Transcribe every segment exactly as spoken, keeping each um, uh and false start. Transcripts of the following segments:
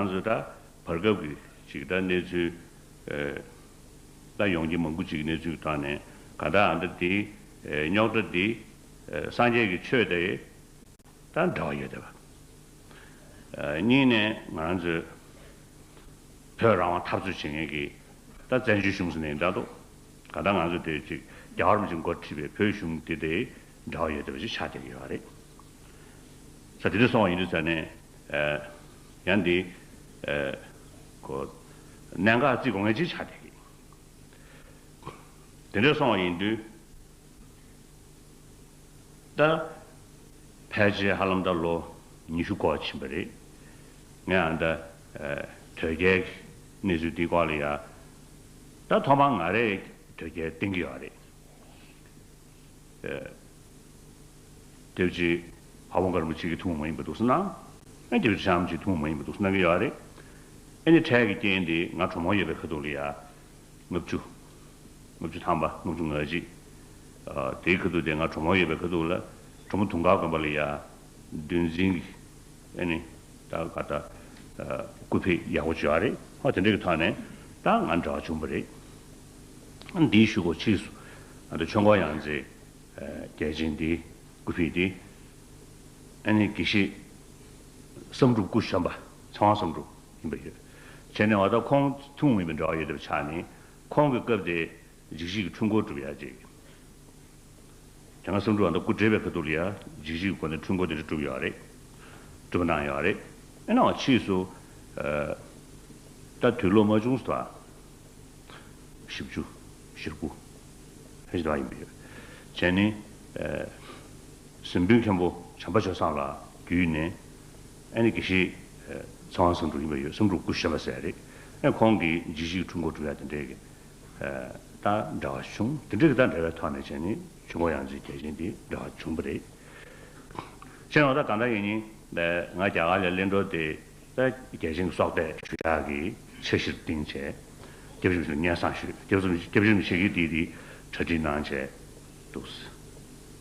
ཚོས་ད་བར་སྐབས་ཀྱི་ཅིག་ད་གནས་ཚུལ་ད་ཡོང་རྒྱུ་མང་པོ་ཅིག་གི་གནས་ཚུལ་གྱི་ཐོག་ནས་ག་ད་ཨ་ད་འདི་རྙོག་དྲ་འདི་སངས་རྒྱས་ཀྱི་ཆོས་དེ་ད་འབྲེལ་བ་ཡོད་བསྡད་པ། གཉིས་ནས་ང་རང་ཚོས་བོད་རང་དབང་འཐབ་རྩོད་བྱེད་མཁན་གྱི་ད་བཙན་བྱོལ་གཞུང་ཟེར་ནས་འདྲ་འདུག་ག་ད་ང་ཚོ་དེ་ཅིག་རྒྱལ་བ་རིན་པོ་ཆེས་འགོ་ཁྲིད་པའི་བོད་གཞུང་དེ་དེ་འབྲེལ་བ་ཡོད་བསྡད་པ་ཞིག་ཆགས་བསྡད་ཀྱི་ཡོད་རེད། ས་དེ་འདྲ་སོང་བ་ཡིན་དུས་ཙ་ནས་ཡང་འདི་གོ་གནད་འགག་བརྩི་དགོས་མཁན་ཅིག་ཆགས་བསྡད་ཀྱི། དེ་འདྲ་སོང་བ་ཡིན་དུས། ད། ཕལ་ཆེར་ཧ་ལམ་ད་ལོ་ཉི་ཤུ་འཁོར་ཕྱིན་པ་རེད། ངས་ཨ་ད། དོལ་རྒྱལ་གྱི་གནས་ཚུལ་འདིའི་སྐོར་ལ་ཡ། ད་ཐོག་མར་ང་རས་དོལ་རྒྱལ་བསྟེན་གྱི་ཡོད་རེད། དེ་བྱས་ཧ་བོ་གར་མོ་ཆེ་གི་ཐུན་མོང་མ་ཡིན་པ་འདུག་སེ་གནང་། ཨ་དེ་བྱས་ཤམ་ཆེ་ཐུན་མོང་མ་ཡིན་པ་འདུག་སེ་གནང་གི་ཡོད་རེད། ཨ་ནི་འཕྲལ་གྱི་རྐྱེན་དེ་ང་གྲོགས་མོ་ཡོད་པའི་ཁ་ཐུག་ལ་ཡ། ལྔ་བཅུ། ལྔ་བཅུ་ཐམ་པ་ལྔ་བཅུ་ང་གཅིག་དེའི་ཁ་ཐུག་དེ་ང་གྲོགས་མོ་ཡོད་པའི་ཁ་ཐུག་ལ་གྲོགས་མོ་དུང་དཀར་དགོན་པ་ལ་ཡ་འདུལ་འཛིན་གྱི་ཨ་ནི་ད་ག་ད་སྐུ་ཕེབས་ཡག་པོ་བྱུང་བ་རེད། ཧོ་དེ་འདྲ་གི་ཐོག་ནས་ད་ང་འབྲེལ་བ་བྱུང་བ་རེད། འདིའི་གཞུག་གུ་ཕྱིས་སུ་ང་ཚོ་ཆོས་འཁོར་ཡང་རྩེ་རྒྱལ་ཆེན་འདིའི་སྐུ་ཕེབས་དེ་ཨ་ནི་དགེ་བཤེས་བསམ་གྲུབ་སྐུ་གཞོན་པ་ཚེ་དབང་བསམ་གྲུབ་ཡིན་པ་ཡོད། བྱས་ནས་འོ་ད་ཁོང་ཐུན་མོང་མ་ཡིན་པའི་འབྲེལ་བ་ཡོད་པའི་ཆ་ནས་ཁོང་གི་སྐབས་དེ། འཇིགས་བྱེད་ཀྱི་འཁྲུལ་འཁོར་སྒྲུབ་ཡག་ཅིག་དེ་སྔ་བསམ་གྲུབ་ཨ་མདོ་སྐུ་བགྲེས་པའི་ཁ་ཐུག་ལ་ཡ་འཇིགས་བྱེད་ཀྱི་སྒོ་ནས་འཁྲུལ་འཁོར་དེ་འདྲ་སྒྲུབ་ཡོད་རེད། སྒྲུབ་གནང་ཡོད་རེད། ཨེ་ནའང་ཕྱིས་སུ་ཨ་ད་དུས་ལོ་མ་ཆུང་སུ་དང་བཞི་བཅུ་ཞེ་དགུ་ཕལ་ཆེར་དུ་ཡིན་པ་ཡོད། བྱས་ནས་ཨ་གཟིམ་དཔོན་མཁན་པོ་བྱམས་པ་ཆོས་བཟང་ལགས་བརྒྱུད་ནས་ཨ་ནི་དགེ་བཤེས་ཨ་ཚེ་དབང་བསམ་གྲུབ་ཡིན་པ་ཡོད། བསམ་གྲུབ་སྐུ་གཞོན་པ་ཟེར་རེད། ཨ་ཁོང་གིས་འཇིགས་བྱེད་ཀྱི་འཁྲུལ་འཁོར་སྒྲུབ་ཡག་དེ་འདྲའི་གི་ད་འབྲེལ་བ་བྱུང་། དེ་འདྲ་གི་ད་འབྲེལ་བའི་ཐོག་ནས་བྱས་ནས་ཆོས་འཁོར་ཡང་རྩེའི་རྒྱལ་ཆེན་དེ་འབྲེལ་བ་བྱུང་བ་རེད། བྱས་ན་ད་གང་ལྟར་ཡིན་ནའི་ང་རྒྱ་གར་ལ་གླེང་འགྲོ་དེ་ད་རྒྱལ་ཆེན་གྱི་སྲོག་གཏད་ཞུ་ཡག་གི་འཆར་གཞིར་བརྟེན་བྱས་སྐྱབས་རྗེ་རིན་པོ་ཆེ་ལ་སྙན་སེང་ཞུས། སྐྱབས་རྗེ་སྐྱབས་རྗེ་རིན་པོ་ཆེ་གིས་དེ་དེ་གྲ་སྒྲིག་གནང་བྱས་འདུག་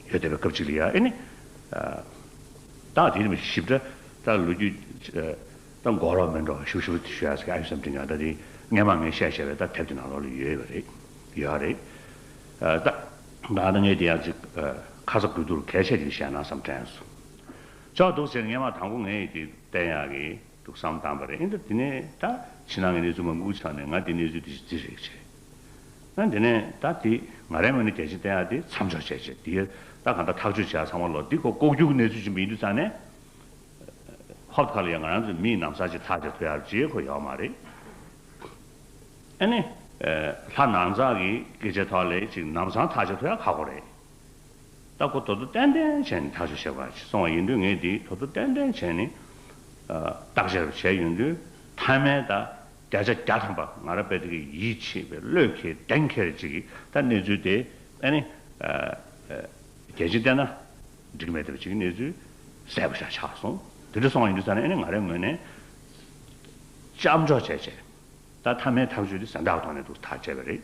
ཡོད་བསྡད་པའི་སྐབས་ཅིག་ལ་ཡ་ཨེ་ནི། ད་དེ་ནི་ཞིབ་ཕྲ་ད་ལོ་རྒྱུས་ད་འགོར་བ་མིན་འགྲོ་ཞུ་ཞུ་ཞུ་ཡ་ཟེར་གི་ཨ་ཡུ་བསམ་དྲན་ཡང་ད་དེ་སྔས་མ་ངས་བཤད་བཤད་པའི་ད་དེབ་དེ་ནང་ལོགས་ལ་ཡོད་པ་རེད། ཡོད་རེད། ད་ད་ད་ངས་དེ་ཡང་ཅིག་ཁ་ཚ་དགོས་གཏུག་གལ་ཆེ་ཅིག་བཤད་ན་བསམ་དྲན་སོང་། ཅོག་འདུག་ཟེར་སྔས་མ་དང་པོ་ངས་དེ་བསྟན་ཡག་གི་འདུག་བསམ་བཏང་པ་རེད། ཨིན་ད་དེ་ནས་ད་ཕྱི་ནང་གི་གནས་ཚུལ་མང་པོ་ཆགས་ནས་ང་དེ་གནས་ཚུལ་དེ་ཞིག་རྩིས་རེད་བྱས། ཨ་དེ་ནས་ད་དེ་ང་རའི་ངོས་ནས་རྒྱལ་ཆེན་བསྟན་ཡག་དེ་མཚམས་འཇོག་བྱས་བྱས་དེ་ད་གང་ལྟར་ཐག་གཅོད་བྱས་ཚང་མ་ལོ་འདི་ཁོ་ལྐོག་གྱུར་གནས་ཚུལ་ཅིག་མིན་དུས་ཙང་ནས་ཧོབ་ཁ་ལ་ཡང་ང་རང་ཚོའི་མིའི་ནམ་སང་ཅིག་ཐག་བཅད་ཐུབ་ཡག་ཅིག་ཁོ་ཡོད་མ་རེད། ཨ་ནི་ལྷ་ནང་ཚགས་ཀྱི་སྐད་ཆའི་ཐོག་ལ་ཅིག་ནམ་སང་ཐག་གཅོད་ཐུབ་ཡག་ཁག་པོ་རེད། ད་ཁོ་དོ་དོ་ཏན་ཏན་བྱས་ནས་ཐག་གཅོད་བྱེད་དགོས་ཅིག་སོང་བ་ཡིན་དུས་ངས་འདི་དོ་དོ་ཏན་ཏན་བྱས་ནས་བརྟག་དཔྱད་བྱས་ཡོང་དུས་མཐའ་མའི་ད་བརྒྱ་ཆ་བརྒྱ་ཐམ་པ་ང་རང་དཔེ་དེ་གི་ཡིད་ཆེས་པའི་བློས་འཁེལ་གདེང་འཁེལ་ཅིག་གི་ད་གནས་ཚུལ་དེ་ཨ་ནི་རྒྱལ་ཆེན་བསྟན་ན་འགྲིག་མེད་དེ་ཅིག་གི་གནས་ཚུལ་གསལ་པོ་ཞིག་ཆགས་སོང་། དེ་འདྲ་སོང་བ་ཡིན་དུས་ཙང་ནས་ཨ་ནི་ང་རའི་ངོས་ནས་མཚམས་འཇོག་བྱས་བྱས། ད་མཐའ་མའི་ཐག་གཅོད་དེ་གཟེངས་རྟགས་ཐོག་ནས་འདུག་ཐག་བཅད་པ་རེད།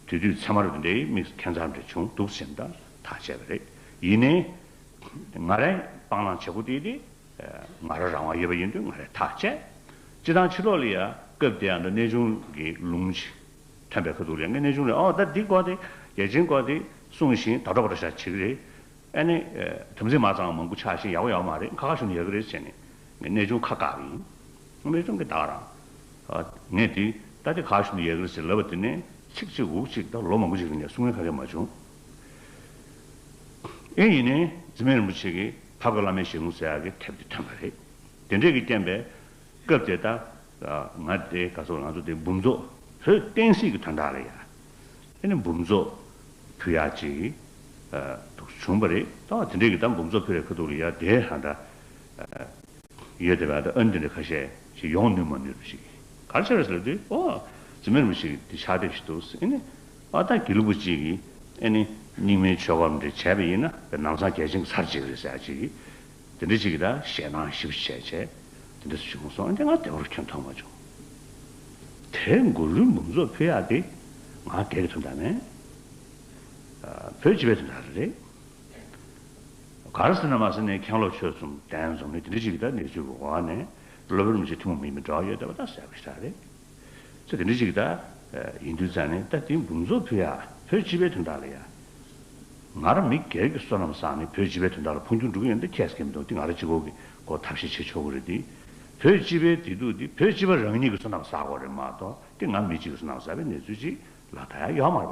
དེ་དུས་ཚད་མ་རུ་དེ་འདྲའི་དམིགས་ཁྱད་མཚར་འདྲ་བྱུང་འདུག་ཟེར་ནས་ད་ཐག་བཅད་པ་རེད། ཡིན་ནའི་ང་རའི་སྤང་བླང་བྱེད་སྒོ་དེ་དེ་ང་རང་རང་དབང་ཡོད་པ་ཡིན་དུས་ང་རས་ཐག་བཅད། སྤྱི་བཏང་ཕྱི་ལོགས་ལ་ཡ་སྐབས་དེ་ཡང་ད་གནས་ཆུང་གི་ལུང་ཅིག་ཐོན་པའི་ཁ་ཐུག་ལ་ཡ་ངས་གནས་ཆུང་ལ་ཨོ་ད་འདི་སྐོར་དེ་རྒྱལ་ཆེན་སྐོར་དེ་གསུངས་ཤིང་ད་དྲོ་པ་དྲོ་ཤག་བྱེད་ཀྱི་རེད། ཨ་ནི། དམ་ཚིག་མ་གཙང་བ་མང་པོ་ཆགས་ཤིང་ཡག་པོ་ཡོད་མ་རེད། ཁ་ཁ་ཞུ་ནས་ཡོད་ཀྱི་རེད་ཟེར་ནས་ངས་གནས་ཆུང་ཁ་བཀག་གི་ཡིན། གནས་ཆུང་གིས་ད་ག་རང་། ངས་དེ་ད་དེ་ཁ་ཁ་ཞུ་ནས་ཡོད་ཀྱི་རེད་ཟེར་ལབ་པ་དེ་ནས་ཚིག་གཅིག་འུག་གཅིག་ད་ལོ་མང་པོ་ཞིག་རིང་ནས་གསུང་མཁན་ག་གེ་མ་བྱུང་། ཨེ་ཡིན་ནའི་འཛིན་མེད་རིན་པོ་ཆེ་གིས་འཕགས་པའི་བླ་མའི་ཞལ་ལུང་ཟེར་ཡག་གི་དེབ་དེ་ཐོན་པ་རེད། དེ་འདྲས་ཀྱི་རྐྱེན་པས། སྐབས་དེ་ད། ང་དེ་ག་སོགས་ང་ཚོ་དེ་འབུམ་ཚོགས་བོད་བསྟན་སྲིད་ཀྱི་དོན་དག་ལ་ཡ། ཨེ་ནི་འབུམ་ཚོགས་ཕུལ་ཡག་ཅིག་འདུག་བྱུང་བ་རེད། ད་དེ་འདྲའི་གི་ད་འབུམ་ཚོགས་ཕུལ་བའི་ཁ་ཐུག་ལ་ཡ་དེ་ཧ་ད། ཡོད་དེ་བ་ད་ཨ་ནི་དེ་འདྲ་ཁ་ཤས་ཅིག་ཡོང་ནུས་མ་ནུས་པ་ཞིག་ག་རེ་བྱས་པ་ཟེར་ལབ་དུས་ཨོ། འཛིན་མེད་རིན་པོ་ཆེ་གི་དེ་ཕྱག་དེབ་ཞིག་འདུག་ཟེར་ཨེ་ནི། ཨ་ད་དགེ་ལུགས་པ་གཅིག་གིས་ཨེ་ནི་རྙིང་མའི་ཆོས་སྐོར་འདྲ་བྱས་པ་ཡིན་ན་ལམ་སང་རྒྱལ་ཆེན་གྱི་ཚར་གཅིག་རེད་ཟེར་ཡག་ཅིག་གིས། དེ་འདྲ་ཅིག་གིས་ད་ཞེད་སྣང་ཞེ་པོ་བྱས་བྱས་དེ་འདྲ་བྱུང་སོང་། ཨ་འདི་ང་བདེ་བོར་ཁྱོན་མཐོང་མ་བྱུང་། དེ་མགོ་ལུས་འབུམ་ཚོགས་ཕུལ་ཡག་དེ་ང་སྒེར་གྱི་དོན་དག་མེད། བོད་སྤྱི་པའི་དོན་དག་རེད། ག་རེ་ཟེར་ན་མ་ཟེར་ནས་མཁན་སློབ་ཆོས་གསུམ་གདན་འཛོམས་ནས་དེ་འདྲ་ཅིག་གིས་ད་གནས་ཚུལ་གྱི་འོག་ནས་ སློབ་དཔོན་རིན་པོ་ཆེ་ཐུན་མོང་མ་ཡིན་པའི་འབྲེལ་བ་ཡོད་བསྡད་པ་ད་གསལ་པོ་ཞེ་དྲག་རེད། ཚེ་དེ་འདྲ་ཞིག་ད་ཡིན་དུས་ཙང་ནས་ད་དེ་འབུམ་ཚོགས་ཕུལ་ཡ་བོད་སྤྱི་པའི་དོན་དག་ལ་ཡ། ང་རང་མི་སྒེར་གྱི་བསོད་ནམས་བསགས་ནས་བོད་སྤྱི་པའི་དོན་དག་ལ་འཕོ་འགྱུར་འགྲོ་གི་ཡོད་འདི་ཁྱད་མཁས་མི་འདུག་དེ་ང་རང་གཅིག་པོ་གི་གོ་ཐབས་ཤེས་བྱེད་ཆོག་གི་རེད་དེ། བོད་སྤྱི་པའི་བདེ་སྡུག་འདི་བོད་སྤྱི་པ་རང་ཉིད་ཀྱི་བསོད་ནམས་བསགས་དགོས་རེད་མ་གཏོགས་དེ་ང་མི་གཅིག་གི་བསོད་ནམས་བསགས་པའི་གནས་ཚུལ་ཅིག་ལག་བསྟར་ཡ་ཡོད་མ་རེད་པ།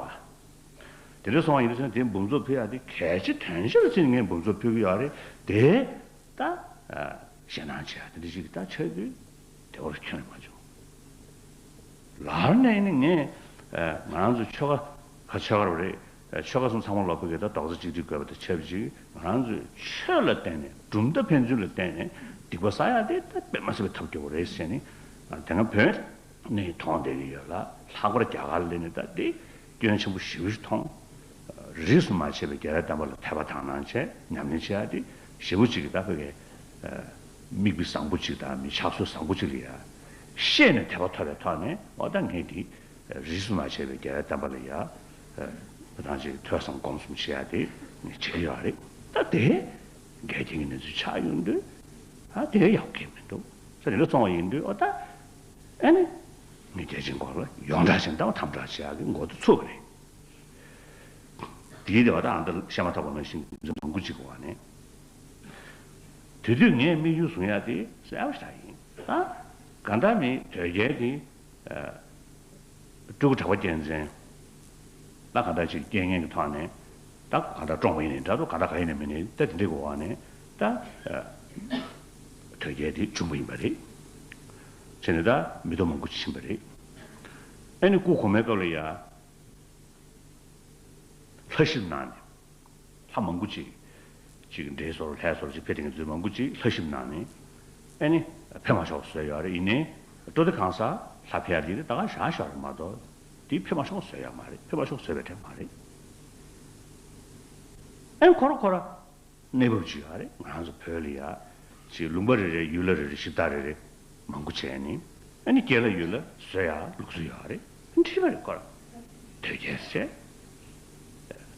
དེ་འདྲ་སོང་བ་ཡིན་དུས་ཙང་དེ་འབུམ་ཚོགས་ཕུལ་ཡ་དེ་གལ་ཆེ་དོན་ཆེ་ལ་བརྩིས་ནས་ངས་འབུམ་ཚོགས་ཕུལ་གི་ཡོད་རེད་དེ། ད་ཞེད་སྣང་བྱེད་ཡ་དེ་འདྲ་ཞིག་ད་ཆགས་དུས་དེ་བར་ཁྱོན་ནས་མ་བྱུང་། ལར་ནས་ནི་ངས་ང་རང་ཚོ་ཆོལ་ཁ་ཁ་ཆོལ་ཁ་རེད། ཆོལ་ཁ་གསུམ་ཚང་མ་ལོག་པའི་གི་ད་རྡོག་རྩ་གཅིག་སྒྲིལ་དགོས་པ་དང་ཆབས་ཅིག་ང་རང་ཚོའི་ཆོས་ལ་བརྟེན་ནས་གྲུབ་མཐའ་ཕན་ཚུན་ལ་བརྟེན་ནས་སྡིག་པ་བསགས་ཡ་དེ་ད་དཔེ་མ་སྲིད་པའི་ཐབས་སྐྱོ་བོ་རེད་ཟེར་ནས་དེ་སྔ་བོད་ནས་མཐོང་བསྡད་ཀྱི་ཡོད་ལ། ལྷག་པར་རྒྱ་གར་སླེབས་ནས་ད་དེ་སྐྱོན་ཆེན་པོ་ཞེ་པོ་ཞིག་མཐོང་། རིས་སུ་མ་ཆད་པའི་རྒྱལ་བའི་བསྟན་པ་ལ་དད་པ་དག་སྣང་བྱས་ཉམས་ལེན་བྱེད་ཡ་དེ་ཞེ་པོ་ཅིག་གི་ད་བོད་ཀྱི་མིག་དཔེ་བཟང་པོ་ཅིག་དང་མི་ཕྱག་སྲོལ་བཟང་པོ་ཅིག་ལ་ཡ་ཤེས་ནས་དད་པ་ཐོབ་པའི་ཐོག་ནས་འོ་ད་ངས་དེ་རིས་སུ་མ་ཆད་པའི་རྒྱལ་བའི་བསྟན་པ་ལ་ཡ་ད་ཅིག་ཐོས་བསམ་སྒོམ་གསུམ་བྱེད་ཡ་དེ་ངས་བྱས་ཡོད་རེད། ད་དེ་འགལ་རྐྱེན་གྱི་གནས་ཚུལ་ཆགས་ཡོང་དུས་ཨ་དེ་ཡག་གི་མི་འདུག་ཟེར་ནས་སོང་བ་ཡིན་དུས་འོ་ད། ཨ་ནི། ངས་རྒྱལ་ཆེན་སྐོར་ལ་ཡོངས་གྲགས་ཤིག་དང་དམ་དྲག་བྱེད་ཡག་གི་འགོ་དེ་ཚུགས་པ་རེད། དེའི་དེ་བ་དང་ཨ་མདའ་བཤད་མ་ཐག་པ་ནང་བཞིན་མི་མང་པོ་ཅིག་གི་བ་ནས། དེ་དུས་ངས་དམིགས་ཡུལ་བཟུང་ཡག་དེ་གསལ་པོ་ཞིག་ཡིན། ད་གང་ལྟར་མི་དོལ་རྒྱལ་དེ། སྤྲུལ་སྐུ་གྲགས་པ་རྒྱལ་མཚན། ད་གང་ལྟར་ཅིག་རྐྱེན་ངན་གྱི་ཐོག་ནས། ད་གང་ལྟར་བཀྲོངས་པ་ཡིན་ནའི་འདྲ་འདུག་གང་ལྟར་གང་ཡིན་ནའི་མིན་ནའི་ད་དེ་འདྲའི་གི་འོག་ནས་ད། དོལ་རྒྱལ་དེ་བྱུང་བ་ཡིན་པ་རེད། བྱས་ནས་ད་མི་ཐོ་མང་པོ་ཅིག་ཕྱིན་པ་རེད། ཨ་ནི་སྐུ་གོང་མའི་སྐབས་ལ་ཡ། ལྷ་ཞིབ་གནང་ནས། ལྷ་མང་པོ་ཅིག་ཅིག་འདྲེ་སོར་ལྷའི་སོར་ཅིག་ཕེབས་དེ་ཚོ་མང་པོ་ཅིག་ལྷ་ཞིབ་གནང་ནས། ཨ་ནི་ཕེབས་མ་ཆོག་བཟོས་ཡོད་རེད། ཡིན་ནའི་སྤྲོ་སྡེ་གང་ཟག་ལྷ་ཕེབས་ཡ་དེ་ད་ག་བཞག་བཞག་རེད་མ་གཏོགས་དེ་ཕེབས་མ་ཆོག་བཟོས་ཡོད་མ་རེད། ཕེབས་མ་ཆོག་བཟོས་པའི་གྲས་མ་རེད། ཨ་ནི་ཁོ་ར་ཁོ་ར། གནས་བབ་ཅིག་ཡོད་རེད། ང་རང་ཚོ་བོད་ལ་ཡ་ཅིག་ལུང་པ་རེ་རེ་ཡུལ་ལྷ་རེ་རེ་གཞི་བདག་རེ་རེ་མང་པོ་བྱས་ནས་ཨ་ནི་སྐྱེས་ལྷ་ཡུལ་ལྷ་བཟོ་ཡ་ལུགས་སྲོལ་ཡོད་རེད། འཁྲིད་པ་རེད་ཁོ་ར། དོལ་རྒྱལ་ཟེར།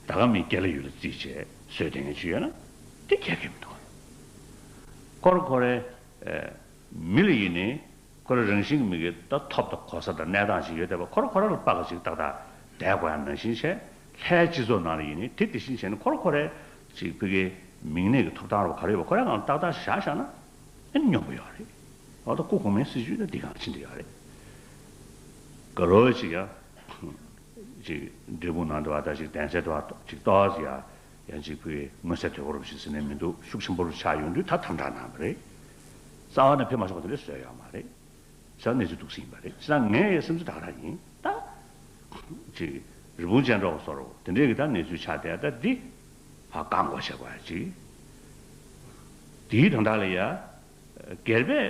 ད་ག་མི་སྐྱེས་ལྷ་ཡུལ་ལྷ་རྩིས་བྱས་བཟོས་དེ་ངས་ཅི་ཡོད་ན་དེ་ཁྱད་ཁྱད་མི་འདུག་ཁོ་ར་ཁོ་རའི་མི་ལ་ཡིན་ནའི། ཁོ་རང་རང་བཞིན་གྱི་མི་གི་ད་ཐོབ་དང་གོ་ས་དང་གནས་སྟངས་ཤིག་ཡོད་བསྡད་པ་ཁོ་ར་ཁོ་ར་ལ་དཔག་གི་ཅིག་ཏག་ཏག་བསྡད་དགོས་ཡ་ནང་བཞིན་བྱས། ལྷའི་སྤྱི་ཚོགས་ནང་ལ་ཡིན་ནའི་དེ་དེ་བཞིན་བྱས་ནས་ཁོ་ར་ཁོ་རའི་ཅིག་ཕ་གིའི་མིང་གནས་ཀྱི་ཐོབ་ཐང་རོ་ག་རེ་ཡོད་པ་ཁོ་རའི་སྒང་ལ་ཏག་ཏག་བཞག་བཞག་ན་ཨེ་སྙོམས་པོ་ཡོད་རེད། འོ་ད་སྐུ་གོང་མའི་སྲིད་བྱུས་ད་འདི་སྒང་ཕྱིན་བསྡད་ཡོད་རེད། དགའ་རོགས་ཅིག་ཡ། ཅིག་འབྲས་སྤུངས་ནང་དུ་བ་ད་ཅིག་གདན་སའི་དུ་བ་ཅིག་ཏོག་ཙམ་ཡ། ཡང་ཅིག་ཕ་གིའི་མངོན་གསལ་དོད་པོ་རུ་ཞིག་ཟེར་ནས་མི་འདུག་ཤུགས་ཆེན་པོ་རུ་ཆགས་ཡོང་དུས་ད་དམ་དྲག་གནང་བ་རེད། རྩ་བ་ནས་ཕེབས་མ་ཆོག་པ་དེ་འདྲ་བཟོས་ཡོད་མ་རེད། ས་གནས་ཚུལ་འདུག་སེ་ཡིན་པ་རེད། ས་ངའི་སེམས་ཚོར་ད་ག་རང་ཡིན་ད། ཅིག་རི་བོང་ཅན་གྲོགས་སོར་དེ་འདྲའི་གི་ད་གནས་ཚུལ་ཆགས་བསྡད་ད་འདི། ཕ་བཀག་འགོག་བྱེད་དགོས་ཡ་ཅིག་དེའི་དོན་དག་ལ་ཡ། སྒེར་པའི་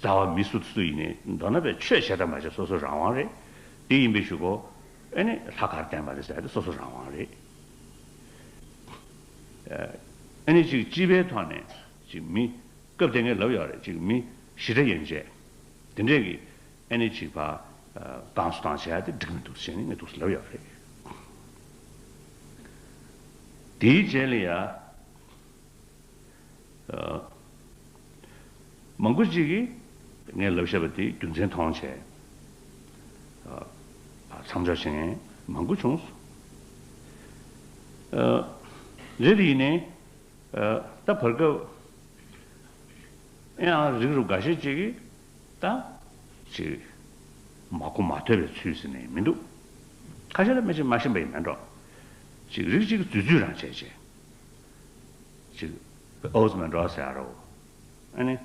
རྩ་བ་མི་སུ་སུ་ཡིན་ནའི་མདོར་ན་པའི་ཆོས་བྱེད་དང་མ་བྱེད་སོ་སོའི་རང་དབང་རེད། དེ་ཡིན་པའི་གཞུག་གུ། ཨ་ནི་ལྷ་གར་བསྟེན་པ་རེད་ཟེར་ཡ་དེ་སོ་སོའི་རང་དབང་རེད། ཨ་ནི་ཅིག་སྤྱི་པའི་ཐོག་ནས་ཅིག་མི། སྐབས་དེ་ངས་ལབ་ཡོད་རེད། ཅིག་མི་ཞི་བདེ་ཡན་ཆད་དེ་འདྲས་ཀྱི་ཨ་ནི་ཅིག་ཕ་བཀང་གསོ་བཏང་བྱས་ཏེ་འགྲིག་མི་འདུག་ཟེར་ནས་ངས་འདུག་ལབ་ཡོད་རེད། དེའི་རྗེས་ལ་ཡ། མང་པོ་ཅིག་གིས་ངས་ལབ་བཞག་པ་དེ་རྒྱུ་མཚན་མཐོང་བྱས། མཚམས་འཇོག་བྱེད་མཁན་མང་པོ་བྱུང་སོང་། རེད་དེ་ཡིན་ནའི། ད་བར་སྐབས་ཡང་རིགས་རུ་འགའ་ཤས་ཅིག་གིས་ད་ཅིག་མ་གོ་མ་ཐོས་པའི་ཚུལ་ཟེར་ནས་མི་འདུག་ཁ་ཤས་ལ་སྨྲ་ཤེས་མ་ཤེས་པ་ཡིན་མིན་འགྲོ། ཅིག་རིགས་གཅིག་གིས་འཛུལ་འཛུལ་རང་བྱས་བྱས། ཅིག་ཨོ་ཙི་མིན་འགྲོ་ཟེར་ཡ་རོ། ཨ་ནི།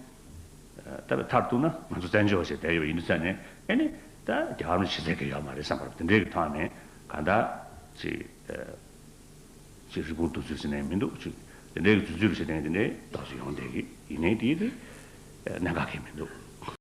ད་བའི་མཐར་གཏུགས་ན་ང་ཚོ་བཙན་བྱོལ་བ་ཞིག་བསྡད་ཡོད་པ་ཡིན་དུས་ཙང་ནས་ཨ་ནི་ད་རྒྱ་གར་ནས་གཞི་རྩའི་གི་ཡོད་མ་རེད་བསམ་པ་རེད། དེ་འདྲའི་གི་ཐོག་ནས་གང་ལྟར་ཅིག་ཅིག་རི་བོང་བདུད་རྩི་ཟེར་ནས་མི་འདུག་ཅིག་དེ་འདྲའི་གི་རྫུ་འཕྲུལ་ཞིག་དེ་འདྲའི་ཏོག་ཙམ་ཡོང་བསྡད་གི་ཡིན་ནའི་དེ་དེ་གནད་འགག་གི་མི་འདུག